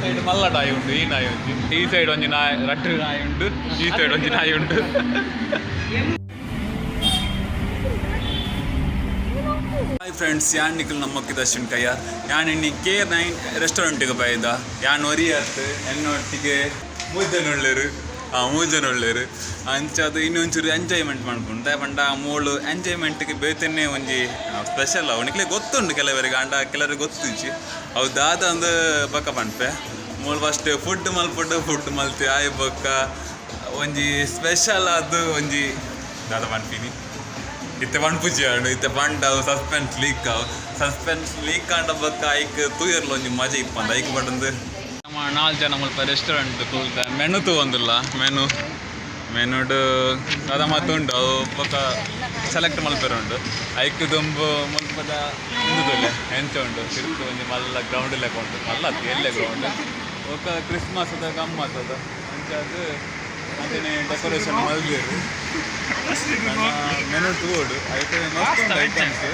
Side ಮಲ್ಲ ನಾಯಿ ಉಂಡು, ಈ ನಾಯಿ ಉಂಡು. ಈ ಸೈಡ್ ಒಂಜಿ ನಾಯಿ, ರಡ್ಡ್ ನಾಯಿ ಉಂಡು. ಈ ಸೈಡ್ ಒಂಜಿ ನಾಯಿ ಉಂಡು. ಹಾಯ್ ಫ್ರೆಂಡ್ಸ್, ಯಾನ್ ನಿಕಲ್ ನಮ್ಮಕ್ಕಿ ದರ್ಶನ್ ಕಯ್ಯ. ಯಾನ್ ಇನ್ನಿ ಕೆ9 ರೆಸ್ಟೋರೆಂಟ್ಗೆ ಬೈದ. ಯಾನ್ ಒರಿಯತ್, ಎನ್ನೊಟ್ಟಿಗೆ ಮೂಜನ ಉಳ್ಳೇರು. ಮೂಜನ ಉಳ್ಳೇರು. ಅಂಚಾದ್ ಇನ್ನೊಂಚೂರು ಎಂಜಾಯ್ಮೆಂಟ್ ಮನ್ಪುಂಡು. ದಾಯೆ ಪಂಡ ಮೂಳು ಎಂಜಾಯ್ಮೆಂಟ್ಗೆ ಬೇತೆನೆ ಒಂಜಿ ಸ್ಪೆಷಲ್ ಅವು. ನಿಕ್ಲೆ ಗೊತ್ತುಂಡು ಕೆಲವರಿಗೆ, ಆಂಡ ಕೆಲವರಿಗೆ ಗೊತ್ತಿಜ್ಜಿ. ಅವು ದಾದ ಅಂದ್ ಬೊಕ್ಕ ಪನ್ಪೆ. ಮೂಳು ಫಸ್ಟ್ ಫುಡ್ ಮಲ್ಪೊಡು. ಫುಡ್ ಮಲ್ತಿ ಆಯ್ ಬೊಕ್ಕ ಒಂಜಿ ಸ್ಪೆಷಲ್ ಆದ್ ಒಂಜಿ ದಾದ ಪನ್ಪಿನಿ, ಇತ್ತೆ ಪನ್ಪುಜಿ ಆಂಡ್. ಇತ್ತೆ ಪಂಡ ಅವು ಸಸ್ಪೆನ್ಸ್ ಲೀಕ್ ಅವು. ಸಸ್ಪೆನ್ಸ್ ಲೀಕ್ ಆಂಡ ಬೊಕ್ಕ ಐಕ್ ತೂಯರ್ಲ ಒಂಜಿ ಮಜೆ ಇಪ್ಪಂದ್. ಐಕ್ ಪಂಡಂದು ನಮ್ಮ ನಾಲ್ ಜನ ಮುಲ್ಪ ರೆಸ್ಟೋರೆಂಟ್ ಕುಲ್ದ ಮೆನು ತೂವೊಂದುಲ್ಲ. ಮೆನುಡ್ ದಾದ ಮಾತ ಉಂಡು, ಅವು ಬೊಕ್ಕ ಸೆಲೆಕ್ಟ್ ಮಲ್ಪೆರೆ ಉಂಡು. ಐಕ್ ದುಂಬು ಮುಲ್ಪದ ಉಂದು ತೂಲೆ ಎಂಚ ಉಂಡು. ತಿರ್ತ್ ಒಂಜಿ ಮಲ್ಲ ಗ್ರೌಂಡ್ ಲೆಕ್ಕ ಉಂಡು. ಮಲ್ಲ ಅತ್ತ್, ಎಲ್ಲೆ ಗ್ರೌಂಡ್. ಬೊಕ್ಕ ಕ್ರಿಸ್ಮಸ್ ದ ಗಮ್ಮತ್ ಅದ. ಅಂಚಾದ್ ಅಂಚನೆ ಡೆಕೋರೇಷನ್ ಮಲ್ದೆರ್. ಮೆನು ತೂವೊಡು. ಐತೆ ಮಸ್ತ್ ಉಂಡು ಐಟಮ್ಸ್.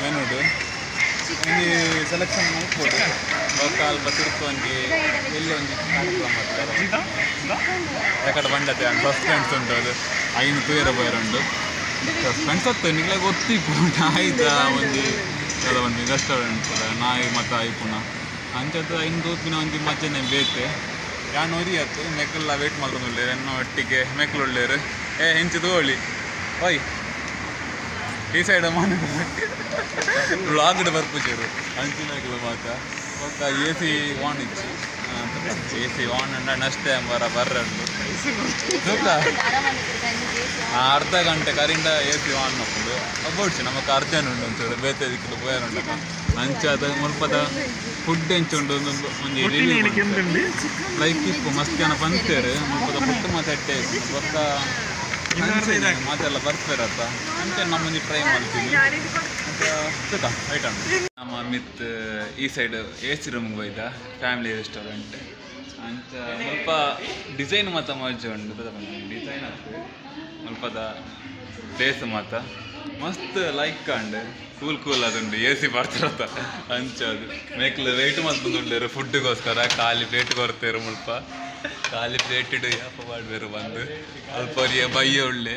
ಮೆನುಡ್ ಒಂಜಿ ಸೆಲೆಕ್ಷನ್ ಮಲ್ಪೊಡು. ಬೊಕ್ಕ ಅಲ್ಪ ತಿರ್ತ್ ಒಂಜಿ ಎಲ್ಲೆ ಒಂಜಿ ಕಾರ್ಯಕ್ರಮ ಮಲ್ತೆರ್. ಯಾಕಡೆ ಪಂಡತೆ ಸಸ್ಪೆನ್ಸ್ ಉಂಟು. ಅದು ಐನ್ ತೂಯೆರೆ ಪೋಯೆರೆ ಉಂಡು. ಸಸ್ಪೆನ್ಸ್ ಅತ್ತು, ನಿಕ್ಲೆ ಗೊತ್ತಿಪ್ಪು. ನಾಯಿದ ಒಂಜಿ ದಾದ ಒಂಜಿ ರೆಸ್ಟೋರೆಂಟ್, ನಾಯಿ ಮಾತ ಆಯ್ಪುನ. ಅಂಚದ ಐನ್ ತೂಪಿನ ಒಂಜಿ ಮಜನೆ ಬೇತೆ. ಯಾನ್ ಒರಿ ಅತ್ತು, ಮೆಕುಲ್ಲ ವೇಟ್ ಮಲ್ತೊಂದುಲ್ಲೆರ್. ಎನ್ನ ಒಟ್ಟಿಗೆ ಮೆಕ್ಲು ಉಲ್ಲೆರ್. ಏ ಇಂಚಿ ತೂವೊಳಿ. ಓಯ್, ಈ ಸೈಡ್ ಮಾನ ವ್ಲಾಗ್ಡ್ ಬರ್ಪುಜೆರ್ ಅಂಚಿನಕುಲು ಮಾತ. ಬೊಕ್ಕ ಎ ಸಿ ಆನ್ ಇಜ್ಜಿ. ಎ ಸಿ ಆನ್ ಅಂಡ ನಷ್ಟೇ ಬರ ಬರ್ರೆ ಉಂಡು. ತೂಕ, ಅರ್ಧ ಗಂಟೆ ಕರಿಂಡ ಎ ಸಿ ಆನ್ ಆಪುಂಡು. ಬೋಡ್ಚಿ, ನಮಕ್ ಅರ್ಜೆಂಟ್ ಉಂಡು. ಒಂಚೂರು ಬೇತೆ ದಿಕ್ಕುಡು ಪೋಯೆರೆ ಉಂಡಪ್ಪ. ಅಂಚಾದ್ ಮುಲ್ಪದ ಫುಡ್ ಎಂಚ ಉಂಡು ಒಂಜಿ ರಿವ್ಯೂ. ಲೈಕ್ ಇಪ್ಪು, ಮಸ್ತ್ ಜನ ಪಂತೇರು ಮುಲ್ಪದ ಫುಡ್ ಮಾತ ಎಡ್ಡೆ ಇಪ್ಪುಂಡು. ಬೊಕ್ಕ ಅಂಚೆನೆ ಮಾತೆಲ್ಲ ಬರ್ಪೇರತ್ತ. ಅಂಚೆ ನಮ್ಮೊಂಜಿ ಟ್ರೈ ಮಲ್ತೀನಿ ಅಂತ. ತೂಕ ಐಟಮ್. ನಮ್ಮ ಮಿತ್ ಈ ಸೈಡ್ ಎ ಸಿ ರೂಮ್ಗೆ ಹೋಯ್ದ, ಫ್ಯಾಮಿಲಿ ರೆಸ್ಟೋರೆಂಟ್. ಅಂಚ ಮುಲ್ಪ ಡಿಸೈನ್ ಮಾತ ಮಜ ಉಂಡು. ಡಿಸೈನ್ ಅತ್ತು, ಮುಲ್ಪದ ಪ್ಲೇಸ್ ಮಾತ ಮಸ್ತ್ ಲೈಕ್ ಅಂಡ್ ಕೂಲ್ ಕೂಲ್ ಅದುಂಡು. ಎ ಸಿ ಬರ್ತಿರತ್ತ. ಅಂಚ ಅದು ಮೇಕ್ಲು ವೇಟ್ ಮಲ್ತೊಂದುಲ್ಲೆರ್ ಫುಡ್ಗೋಸ್ಕರ. ಖಾಲಿ ಪ್ಲೇಟ್ ಕೊರ್ತೇರು. ಮುಲ್ಪ ಖಾಲಿ ಪ್ಲೇಟ್ ಯಾಪ ಪಾಡ್ಬೇರು ಬಂದು. ಅಲ್ಪ ಒರಿಯ ಬಯ್ಯ ಉಳ್ಳೆ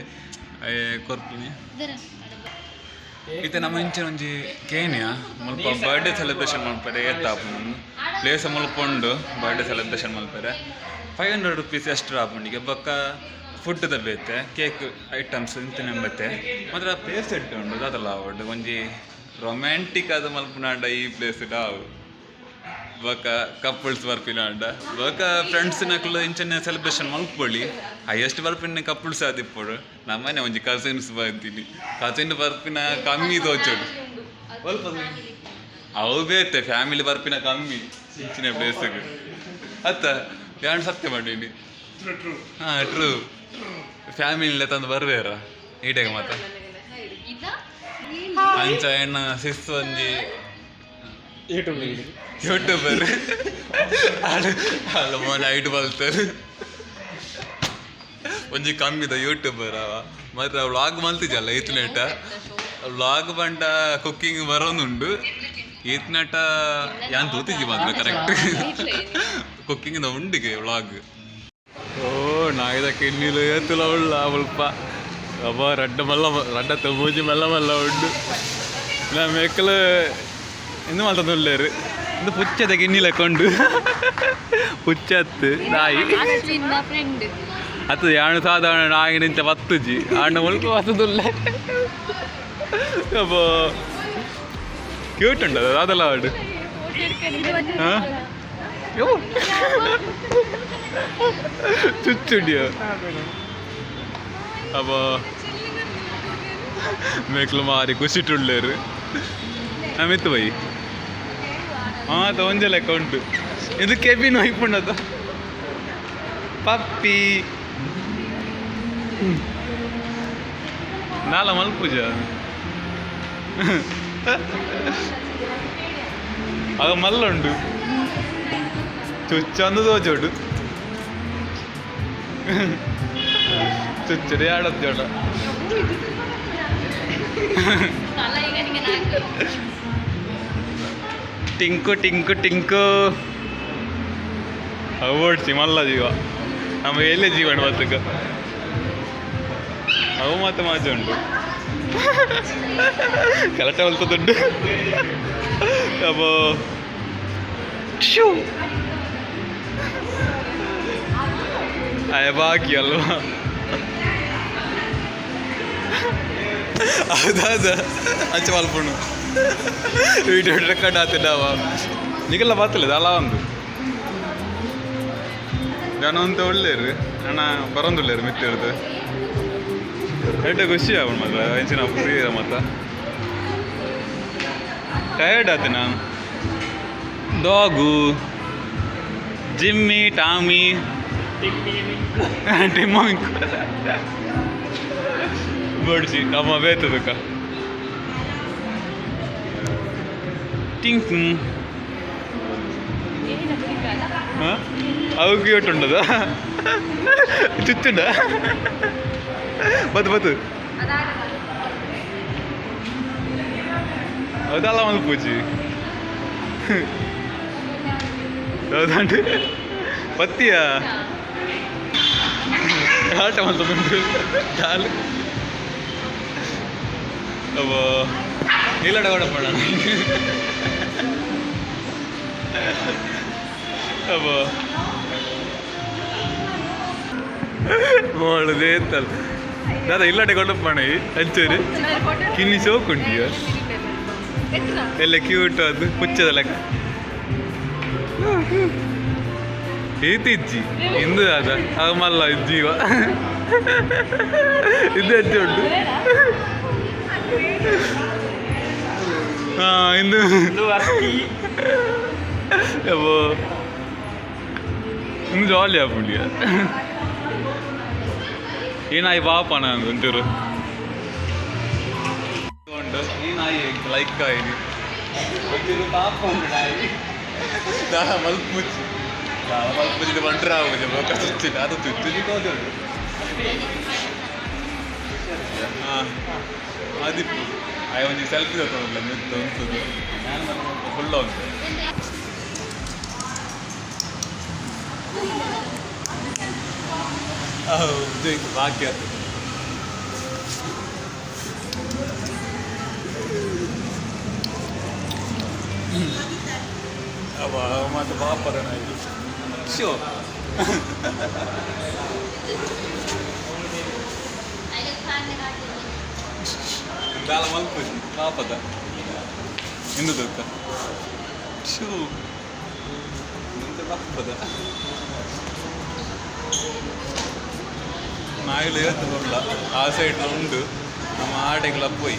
ಕೊರ್ಪಿನಿ. ಇತ್ತೆ ನಮ್ಮ ಇಂಚಿನ ಒಂಜಿ ಕೇನ್ಯ. ಮುಲ್ಪ ಬರ್ಡೇ ಸೆಲೆಬ್ರೇಷನ್ ಮಲ್ಪರೆ ಏತ್ ಆಪುಂಡು. ಪ್ಲೇಸ್ ಮುಲ್ಪ ಉಂಡು. ಬರ್ಡೇ ಸೆಲೆಬ್ರೇಷನ್ ಮಲ್ಪರೆ ₹500 ಎಕ್ಸ್ಟ್ರಾ ಆಪುಂಡಿಗೆ. ಬೊಕ್ಕ ಫುಡ್ದ ಬೇತೆ, ಕೇಕ್ ಐಟಮ್ಸ್ ಇಂಚಿನ ಬೇತೆ. ಮಾತ್ರ ಪ್ಲೇಸ್ ಎಡ್ಡೆ ಉಂಡು. ದಾದಲ್ಲ ಆವಡ್, ಒಂಜಿ ರೊಮ್ಯಾಂಟಿಕ್ ಆದ್ ಮಲ್ಪುನಾಂಡ ಈ ಪ್ಲೇಸ್ ಅವು. ಬೊಕ್ಕ ಕಪಲ್ಸ್ ಬರ್ಪಿನಾಂಡ, ಬೊಕ್ಕ ಫ್ರೆಂಡ್ಸ್ ನಕುಲು ಇಂಚನೆ ಸೆಲೆಬ್ರೇಷನ್ ಮಲ್ಪೊಳಿ. ಹೈಯೆಸ್ಟ್ ಬರ್ಪಿನ ಕಪಲ್ಸ್ ಆದಿಪ್ಪೊಡು. ನಮ್ಮನೆ ಒಂಜಿ ಕಸಿನ್ಸ್ ಬರ್ತೀನಿ. ಕಸಿನ್ ಬರ್ಪಿನ ಕಮ್ಮಿ ತೋಚೋಡು. ಸ್ವಲ್ಪ ಅವು ಬೇತೆ. ಫ್ಯಾಮಿಲಿ ಬರ್ಪಿನ ಕಮ್ಮಿ ಇಂಚಿನ ಪ್ಲೇಸ್ಗೆ ಅತ್ತ? ಯಾನ್ ಸತ್ಯ ಮಾಡೀನಿ. ಹಾ, ಟ್ರೂ. ಫ್ಯಾಮಿಲಿ ತಂದು ಬರ್ಬೇರ ಈಡೆಗೆ ಮಾತ. ಅಂಚ ಎಣ್ಣ ಸಿಸ್ ಒಂಜಿ ಯೂಟ್ಯೂಬರ್. ಅಲ್ಲ, ಮೋನೆ ಐಟ್ ಬಲ್ತಾರೆ. ಒಂಜಿ ಕಮ್ಮಿದ ಯೂಟ್ಯೂಬರ್ ಅವ. ಮಾತ್ರ ವ್ಲಾಗ್ ಮಲ್ತಿಜಲ್ಲ ಈತ್ನೇಟ. ವ್ಲಾಗ್ ಪಂಡ ಕುಕ್ಕಿಂಗ್ ಬರೋನುಂಡು. ಈತ್ನೇಟ ಯಾನ್ ತೂತಿಜಿ ಮಾತ್ರ. ಕರೆಕ್ಟ್ ಕುಕ್ಕಿಂಗ್ ಉಂಡಿಗೆ ವ್ಲಾಗ್. ಓ, ನಾಯಿದ ಕಿನ್ನಿಲು ಏತುಲ ಉಳ್ಳ ಮುಲ್ಪ. ಅಬ್ಬ, ರಡ್ಡ ಮಲ್ಲ ರಡ್ಡ ಮೂಜಿ ಮಲ್ಲ ಮಲ್ಲ ಉಂಡು. ನಾ ಮೆಕ್ಕಲು ಎಂದು ಮಲ್ತೊಂದುಲ್ಲೆರ್. ಇಂದು ಪುಚ್ಚದ ಗಿನ್ನಿ ಲೆಕ್ಕ ಉಂಡು. ಪುಚ್ಚತ್ತು ನಾಯಿ. ಅಶ್ವಿನ್ನ ಫ್ರೆಂಡ್. ಅತ್ತು, ಯಾನು ಸಾಧಾರಣ ನಾಯಿ ನಿಂಚ ಬತ್ತುಜಿ. ಆಂಡ ಮುಲ್ಪ ಬತ್ತುದುಲ್ಲೆ. ಅಬ್ಬೋ, ಕ್ಯೂಟ್ ಉಂಡು ಅದು. ಅದಲ್ಲ ಆಡು. ಹಾ, ಯೋ ಚುಚ್ಚುಡಿಯ. ಅಬ್ಬ, ಮೇಕ್ಲು ಮಾರಿ ಖುಷಿಟುಳ್ಳೇರು. ನಮಿತ್ತು ಬೈ. ಹಾ, ಒಂಜೆ ಲೆಕ್ಕ ಉಂಟು. ಇದು ಕೆಬಿನ್ ಹೊಯ್ಪುಂಡದ ಪಪ್ಪಿ. ನಾಲ ಮಲ್ಪುಜ. ಅದು ಮಲ್ಲುಂಡು. ಚುಚ್ಚಂದು ತೋಚೋಡು. ಚುಚ್ಚಡಿ ಆಡೋದು ಜೋಡ. ಟಿಂಕು ಟಿಂಕು ಟಿಂಕು. ಅವು ಓಡ್ಸಿ ಮಲ್ಲ ಜೀವ ನಮ್ಮ ಎಲ್ಲೇ ಜೀವನ ಬತ್ತಕ ಅವು ಮಾತ್ರ ಮಾಜ ಉಂಟು ಕಲಟ ಹೊಲ್ತ ದುಡ್ಡು ಅಬ್ಬೋ ಶೂ ಅಯ್ಯ ಬಾಕಿ ಅಲ್ವಾ ಹೌದೌದು ಅಂಚೆ ಮಲ್ಪುಣು ವಿಡಿಯೋ ರೆಕಾರ್ಡ್ ಆತಿದ್ದಾವ ನಿಗಲ್ಲ ಬತ್ತಲ್ಲ ಅಲ್ಲ ಒಂದು ಜನ ಅಂತ ಒಳ್ಳೇರು ಅಣ್ಣ ಬರೋಂದುಳ್ಳೇರು ಮಿತ್ತಿರ್ದು ಎಡ್ಡೆ ಖುಷಿ ಆವಣ ಮಾತ್ರ ಎಂಚಿನ ಫ್ರೀ ಮಾತ್ರ ಟಯರ್ಡ್ ಆತೆ ನಾನು. ಡಾಗು ಜಿಮ್ಮಿ ಟಾಮಿ ಟಿಮ್ಮಿ ಬಡ್ಸಿ ನಮ್ಮ ಬೇತದಕ್ಕ ಟಿಂಕ್. ಅವು ಕ್ಯೂಟ್ ಉಂಡದ ಚುಚ್ಚುಂಡ ಬತ್ತು ಬತ್ತು ಅದಲ್ಲ ಮಲ್ಪೂಜಿ ಹೌದಂಟು ಪತ್ತಿಯ ಆಟ ಮಲ್ತುಂಟು ಚಾಲು. ಅಬ್ಬೋ ಇಲ್ಲಡ ಕೊಡಪ್ಪಣ. ಅಬ್ಬೋ ಮೋಳುದೇ ಅಂತಲ್ಲ ದಾದಾ ಇಲ್ಲಡೆ ಕೊಡಪ್ಪಣ ಅಂಚೂರು ಕಿನ್ನಿ ಸೋಕುಂಡಿಯ ಎಲ್ಲ ಕ್ಯೂಟ್ ಅದು ಪುಚ್ಚದ ಲೆಕ್ಕ ಏತಿಜ್ಜಿ ಇಂದು ದಾದ ಅವು ಮಲ್ಲ ಜೀವ ಇದು ಹೆಚ್ಚು ಉಂಟು. ಹಾ ಇಂದು ಅಬ್ಬೋ ಇಂದು ಜಾಲಿ ಆಪುಂಡಿಯ ಈ ನಾಯಿ ಬಾಪಣ ಒಂಚೂರು ಉಂಟು. ಈ ನಾಯಿ ಲೈಕ್ ಆಯಿನಿ ಒಂಚೂರು ಪಾಪ ಉಂಟು ನಾಯಿ ದಾದ ಮಲ್ಪುಚ್ಚಿ ದಾದ ಮಲ್ಪುಚ್ಚಿದ ಬಂಟ್ರ ಆಗುದು ಬೊಕ್ಕ ಚುಚ್ಚಿಲ್ಲ ಅದು ಚುಚ್ಚುಜಿ ಕೋದೆ ಉಂಟು. ಹಾಂ ಅದಿಪ್ಪು ಆಯ್ ಒಂಜಿ ಸೆಲ್ಫಿ ತಗೊಂಡ್ಲ ಮಿತ್ತು ಉಂಟು ಫುಲ್ಲ ಉಂಟು. ಹೌದು ಬಾಕಿ ಆಗ್ತದೆ. ಅವ ಮತ್ತೆ ಬಾಪರ ನಾಯಿ ಶೋ ದಾಲ ಮಲ್ಪುಜಿ ಪಾಪದ ಇಂದು ದೊಕ್ಕ ಶೂ ಬಾಪದ ನಾಯಿಲು ಏತ್ ಬರಲ್ಲ ಆ ಸೈಡ್ ಉಂಡು ನಮ್ಮ ಆಟೆಗಳ ಪೋಯಿ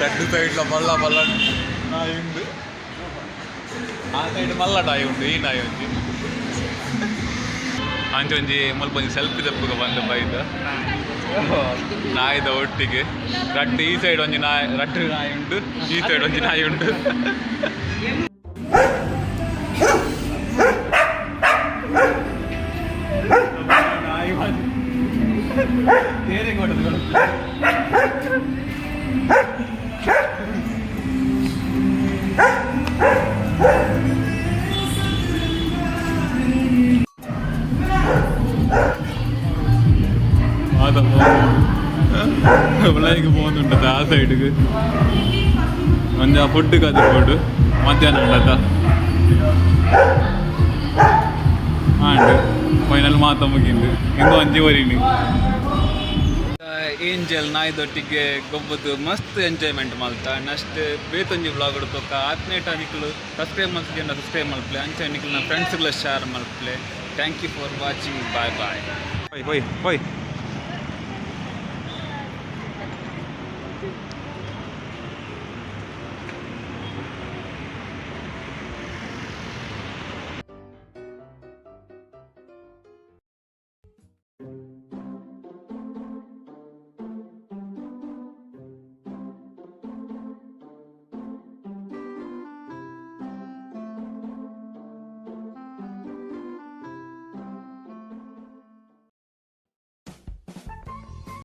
ರಡ್ಡು ಸೈಡ್ಲ ಮಲ್ಲ ಮಲ್ಲ ನಾಯಿ ಉಂಡು. ಆ ಸೈಡ್ ಮಲ್ಲ ನಾಯಿ ಉಂಡು ಈ ನಾಯಿ ಒಂಜಿ ಅಂಚೆ ಒಂಜಿ ಮುಲ್ಪ ಒಂಜಿ ಸೆಲ್ಫಿ ದಪ್ಪುಗ ಬಂದು ಬೈದ ನಾಯಿದ ಒಟ್ಟಿಗೆ ರಡ್ಡು ಈ ಸೈಡ್ ಒಂಜಿ ನಾಯಿ ರಡ್ಡು ನಾಯಿ ಉಂಟು ಈ ಸೈಡ್ ಒಂಜಿ ನಾಯಿ ಉಂಟು. ನಾಯಿ ತೇರೆ ಕೊಡೋದು ಲೈಕ್ ಪೋಂದುಂಟು ಆ ಸೈಡ್ಗೆ ಒಂಜಿ ಆ ಫುಡ್ ಕದ ಫುಡ್ ಮಧ್ಯಾಹ್ನ ಉಂಡತ ಆಂಡ್ ಫೈನಲ್ ಮಾತ ಮುಗಿಂದು ಇಂದು ಒಂಜಿ ಒರಿನಿ ಏಂಜಲ್ ನಾಯಿದೊಟ್ಟಿಗೆ ಗೊಬ್ಬದು ಮಸ್ತ್ ಎಂಜಾಯ್ಮೆಂಟ್ ಮಲ್ತ. ನೆಕ್ಸ್ಟ್ ಬೇತೊಂಜಿ ವ್ಲಾಗ್ ತೊಕ್ಕ ಆತ್ನೇಟ ನಿಕ್ಲು ಸಬ್ಸ್ಕ್ರೈಬ್ ಮಲ್ತಿದ್ದೆ ಸಬ್ಸ್ಕ್ರೈಬ್ ಮಲ್ಪ್ಲೆ ಅಂಚೆ ನಿಕ್ಲು ನನ್ನ ಫ್ರೆಂಡ್ಸ್ಗಳ ಶೇರ್ ಮಲ್ಪ್ಲೆ. Thank you for watching. Bye bye. ಹೋಯ್ ಹೋಯ್ ಹೋಯ್.